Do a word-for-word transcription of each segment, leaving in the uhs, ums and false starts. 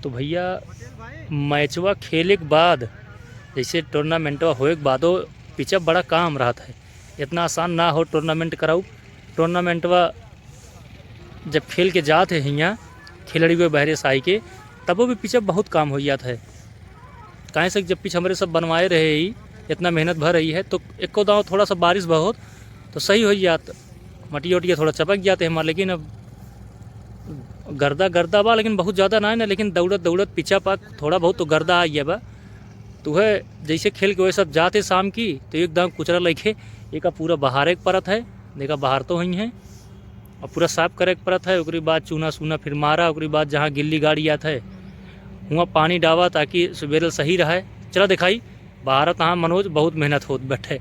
तो भैया, मैचवा खेले के बाद, जैसे टूर्नामेंटवा होए के बादो पिचवा बड़ा काम रहत है। इतना आसान ना हो टूर्नामेंट कराऊ। टूर्नामेंटवा जब खेल के जात है हियाँ, खिलाड़ी को बहरे से आई के, तबो भी पिचवा बहुत काम हो जात है। काहे से जब पिच हमरे सब बनवाए रहे ही, इतना मेहनत भर रही है, तो एको दाव थोड़ा सा बारिश बहुत तो सही हो जात, मटिया उटिया थोड़ा चपक जाते हमार, लेकिन अब गर्दा गर्दा बा, लेकिन बहुत ज़्यादा ना है ना, लेकिन दौड़त दौड़त पिचा पा थोड़ा बहुत तो गर्दा आ गया बा। तो वह जैसे खेल के वह सब जाते शाम की, तो एक दाव कुचरा लइके एका पूरा बहारे के परत है। देखा, बहार तो हुई हैं और पूरा साफ करे के परत है। ओकरी बाद चूना सूना फिर मारा, ओकरी बाद जहाँ गिल्ली गाड़ी आत है, हुआँ पानी डावा, ताकि सुबेरल सही रहे। चला दिखाई, बहारत हाँ मनोज, बहुत मेहनत होत बटे।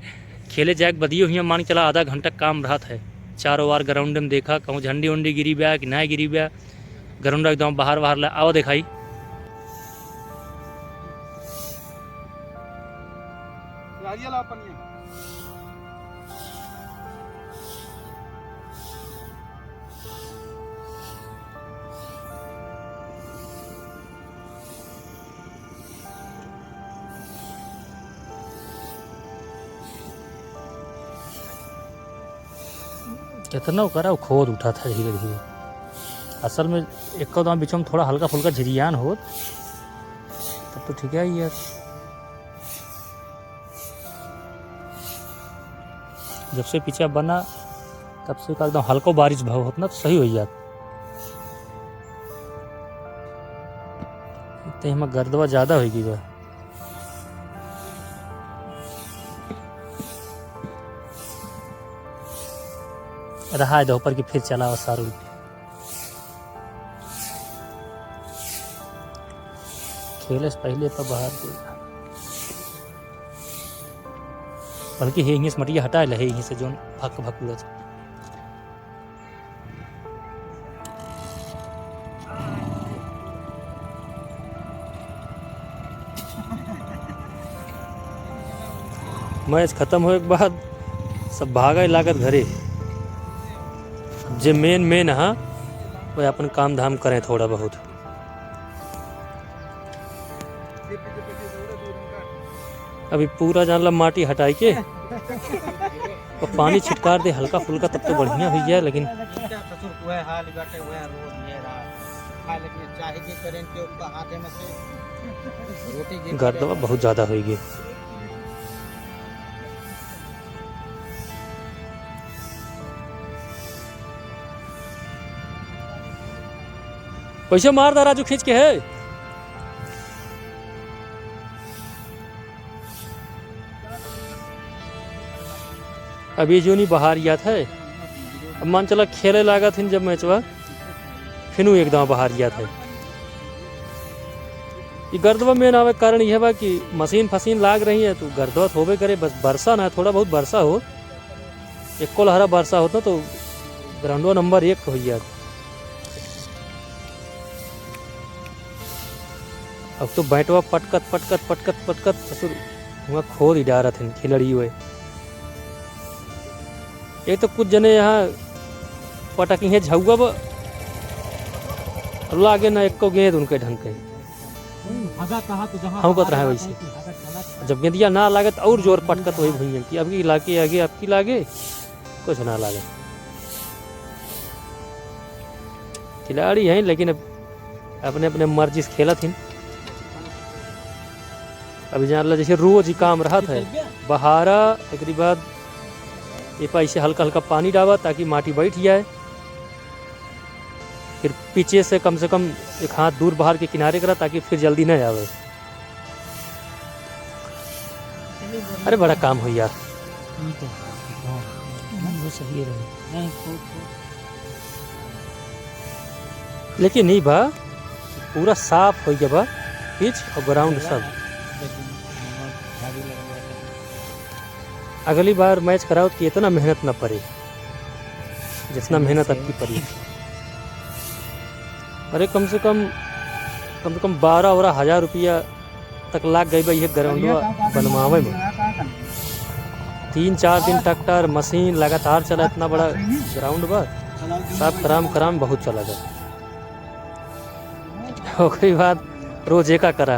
खेले जाए के बदियो हियाँ मान के चला आधा घंटा काम रहत है। चारों ओर ग्राउंड में देखा, कहूँ झंडी उंडी गिरी बा कि ना गिरी बा। ग्राउंड एकदम बाहर बाहर ला आवा दिखाई। कितना ओकरा खोद उठा था धीरे धीरे। असल में एक दम बीच में थोड़ा हल्का फुल्का झिरियान होत, तब तो ठीक है यार। जब से पिचा बना, तब से का एकदम हल्को बारिश भाव होत ना, तो सही हो जात। इतने हमें गर्दवा ज्यादा हो गई बा। रहा है दोपहर की, फिर चला सारू। खेले से पहले तो बाहर के, बल्कि हे यहीं से मटिया हटा ले, हे यहीं से जोन भक भक उड़त। मैच खत्म होए के बाद सब भागे लागत घरे। जे मेन मेन हा, वह अपन काम धाम करें थोड़ा बहुत। अभी पूरा जान ला माटी हटाई के और पानी छिटकार दे हल्का फुल्का, तब तो बढ़िया हुई जाए, लेकिन ससुर को है हाल बाटे, वह रोज ये रहा। खा लेकिन चाहे के करें के ऊपर हाथे में से रोटी गिर गर्दवा बहुत ज्यादा हुई गई। पैसे मार दा राजू खींच के है। अब ये जो नहीं बाहर याद है, अब मान चला खेले लागत हिन जब मैचवा, फिर उ एकदम बाहर याद है। ये गर्दवा में ना आवे के कारण यह बा कि मशीन फशीन लाग रही है, तो गर्दवा तो होबे करे, बस बरसा ना, थोड़ा बहुत बरसा हो, एको लहरा बरसा होत ना, तो ग्राउंडवा नंबर एक हो जात। अब तो बैटवा पटकत, पटकत, पटकत, पटकत ससुर हुआ खोद ही डारत हैं खिलाड़ी हुए। एक तो कुछ जने यहाँ पटकी हैं झउआ बा, लागे ना एको गेंद उनके ढंग के। हम्म, हगा कहा तो जहाँ हम कहत रहे हगा वैसे। कहा कि हगा चला। जब गेंदिया ना लागे तो और जोर पटकत वही भुइयां कि अब की लागे आगे, अब की लागे, कुछ ना लागे। खिलाड़ी हैं, लेकिन अब अपने अपने मर्जी से खेलत हिन। अभी जान ला जैसे रोज ही काम रहत है, बहारा, एकरी बाद ये पा ऐसे हल्का हल्का पानी डावा ताकि माटी बैठ जाए। फिर पीछे से कम से कम एक हाथ दूर बाहर के किनारे करा, ताकि फिर जल्दी ना आवे। अरे, बड़ा काम हो यार। ये तो, हाँ, वो सही रहे। नहीं, खूब, खूब। लेकिन नहीं बा, पूरा साफ हो गया बा, पिच और ग्राउंड सब। लेकिन हमार झाड़ू लगा हुआ था। अगली बार मैच कराओ कि इतना मेहनत ना पड़े, जितना मेहनत अब की पड़ी। अरे, कम से कम, कम से कम बारह बारह हजार रुपया तक लाग गई बा ये ग्राउंडवा बनवावे में। तीन चार दिन ट्रैक्टर, मशीन लगातार चला, इतना बड़ा ग्राउंड बा, सब कराम कराम बहुत चला गया। ओकरी बाद रोज एका करा।